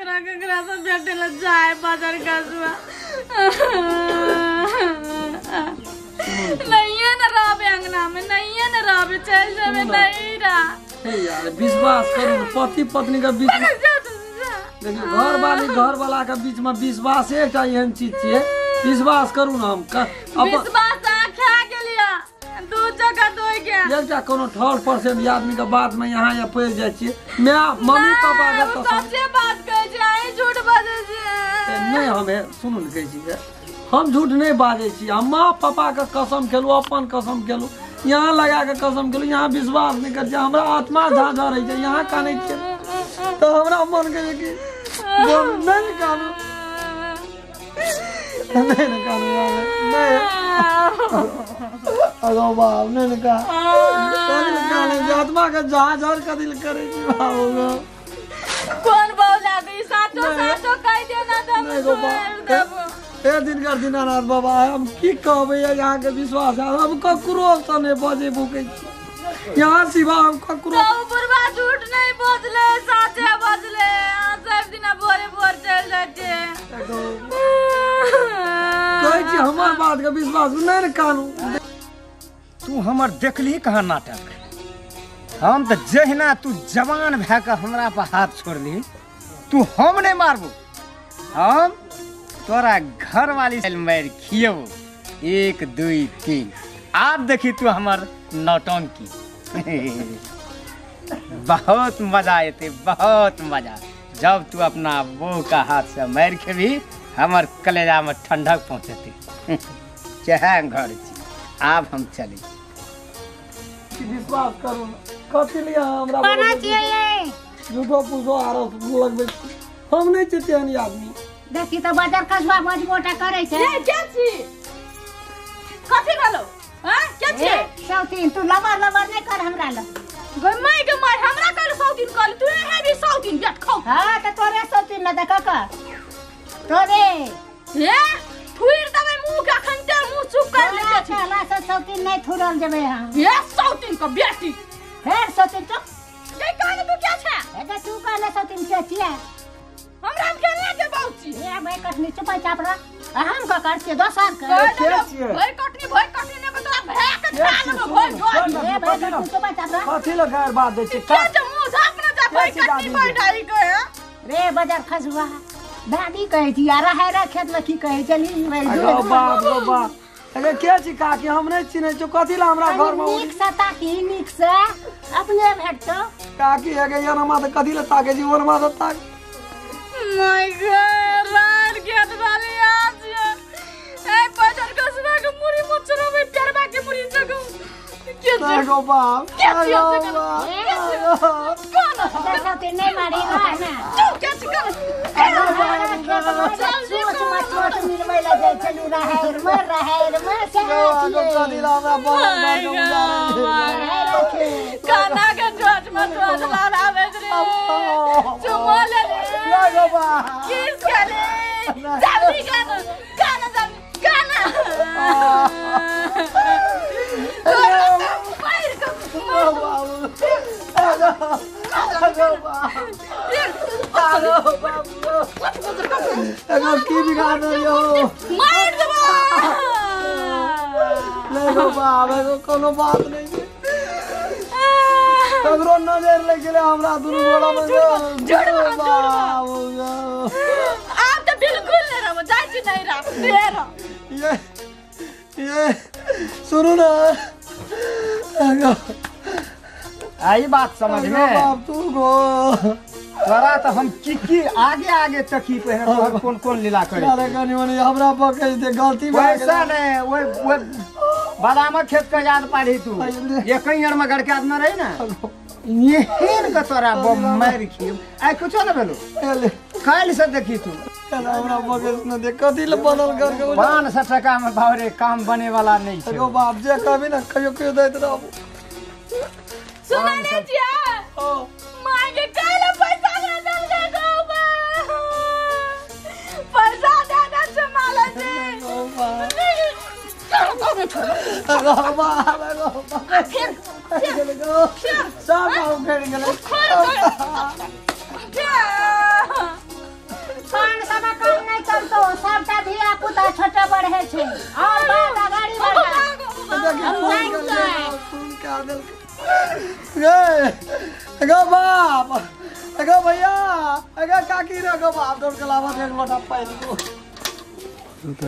केकरा से भेटे ला जाए बाजार कसुआ नहीं है ना रहबे अंगना में, नहीं है ना रहबे, चल जाबे नहीं रहा। हे यार विश्वास करू पति पत्नी के बीच में, देखियो घर वाली घर वाला के बीच में विश्वास एकटा एहन चीज छियै, विश्वास करू ना हम विश्वास खा गेलिया दू जगह दोइ के एकटा कोनो ठोर परसेंट आदमी के बात में यहाँ या पड़ जाइ छियै। मैं मम्मी पापा के तो सच्चे बात कहै छी, अहीं झूठ बाजै छी। नहीं हम सुनू ने कहै छी हम झूठ नहीं बाजै छी, हम माँ पापा के कसम खेलू, अपन कसम खेलू, यहाँ लगा के कसम खेलू, यहाँ विश्वास नहीं कर, हमरा आत्मा झाँझ रहे छै, यहाँ कानै छियै तो हमरा मन करे कि नहीं कानू, नहीं न कानू नहीं, अगो बाप नहीं न का काने आत्मा के झाँझ कदिल करे छी बाबू गो। कौन बोला दी साचो साचो कह देना तो हम ए दिनकर दीनानाथ बाबा हम की कहबै यहाँ के विश्वास हम ककरो से नहीं बजे भूकै छी, यहाँ सिवा हम ककरो तो बुढ़वा झूठ नहीं बजले, साचे बजले, सब दिना भोरे भोर चल जाय छै कहै छी हमर बात के विश्वास नहीं ने कानू। तू हमर देखली कहाँ नाटक, हम तो जहिना तू जवान भए के हमरा पर हाथ छोड़ली तू हम नहीं मारबू, हम तोरा घर वाली मार खियबो 1 2 3। आप देखी तू हमर नौटंकी बहुत मजा आते, बहुत मजा जब तू अपना बहू का हाथ से मार खेबी हमर कलेजा में ठंडक पहुँचती। चाहे घर छी आब हम चली। विश्वास करू कथी लिए हमरा झूठो पूछो आरोप लगबै हम नहीं छी तेहन आदमी। देखी तो बाजार कसबा बजबोटा करे छै। ए के छी कथि भेलो हां के छी सौतीन तू लबर लबर नहीं कर हमरा ल गई my के मार हमरा कहल सौतीन कहल तू हे भी सौतीन बेट खाऊ। हां त तोरे सौतीन न देख क तोरे हे थुइर देबै मुंह के अखन ते मुंह चुप कर ले के छी कहला से सौतीन नहीं थुरल जेबै हम। हे सौतीन के बेटी फेर सौतीन चुप के कहल तू के छै ए त तू कहले सौतीन के छियै हमरा हम केना के बाउची ए भाई कटनी चुपै चाप रह हम का कर छियै दोसर के भाई कटनी ने तोरा भए के खा लेबो भाई ए भाई कटनी चुपै चाप रह कथि ल गार बात दै छी के जे मुंह झाप न जा भाई कटनी भाई ढाई के रे बाजार खसुआ दादी कहै छी यार है रे खेत में की कहै चली भाई अरे बाप रे बाप अरे के छी काकी हम नै चिन्है छी कथि ल हमरा घर में नीक से ताकी नीक से अपने भेटतो काकी हे गे यार हमरा त कथि ल ताके छी ओनमा त ताक my God रात खेत वाली आज ए बाजार कसबा के मुरी मचरो में प्यारबा के मुरी जगह के गो बाप के छी कौन सौतीन नहीं मारी रह ना चुप के छी कर चल चोट मिलबै ला जाय चलू रहैर में से कथि ल हमरा बनल घर के उजाड़े काना के चोट में चोट लड़ावे रे चुमा ले ले गो बाप किस करे जल्दी गाना गाना जल्दी गाना की बिगाड़ यो मार देबो ले गो बाप एगो कोनो बात नहीं ककरो नजर लग गेलै हमरा दुनू गोड़ा में। आप तो बिल्कुल नहीं रहो जाइ छी नहीं रहो दे रहो ये सुनू ना आई बात समझ में बाप तू गो तोरा तो हम की की आगे आगे चकी पे है तोहर कौन कौन लीला करे अरे कनी मनी हमरा पकड़ दे गलती भए गेलै वैसा नहीं ओए ओए बादामक खेत के याद पारी तू ये कहीं यार में गड़के आदमी रही ना एहन के तोरा बम मार खियब आइ कुछो न भेलो काल्हि से देखी तू हमरा पकड़ न दे कथि ल बनल घर के 500 टका में बावरे काम बने वाला नहीं छै एगो बाप जे कहबी ना कहियो कहियो दैत रहबो। सुनै नै छियै माय के काल्हि पैसा दे देलकै गो पैसा दे दे छै माला जी सब उखड़ गेलै। छै और बात अगाड़ी बढ़ा। देखी हम फोन जानि कर कऽ। फोन कए देलकै गे। गो बाप, गो भैया, गो काकी रे, गो बाप, दौड़ के लाबऽ एक लोटा पानि। गो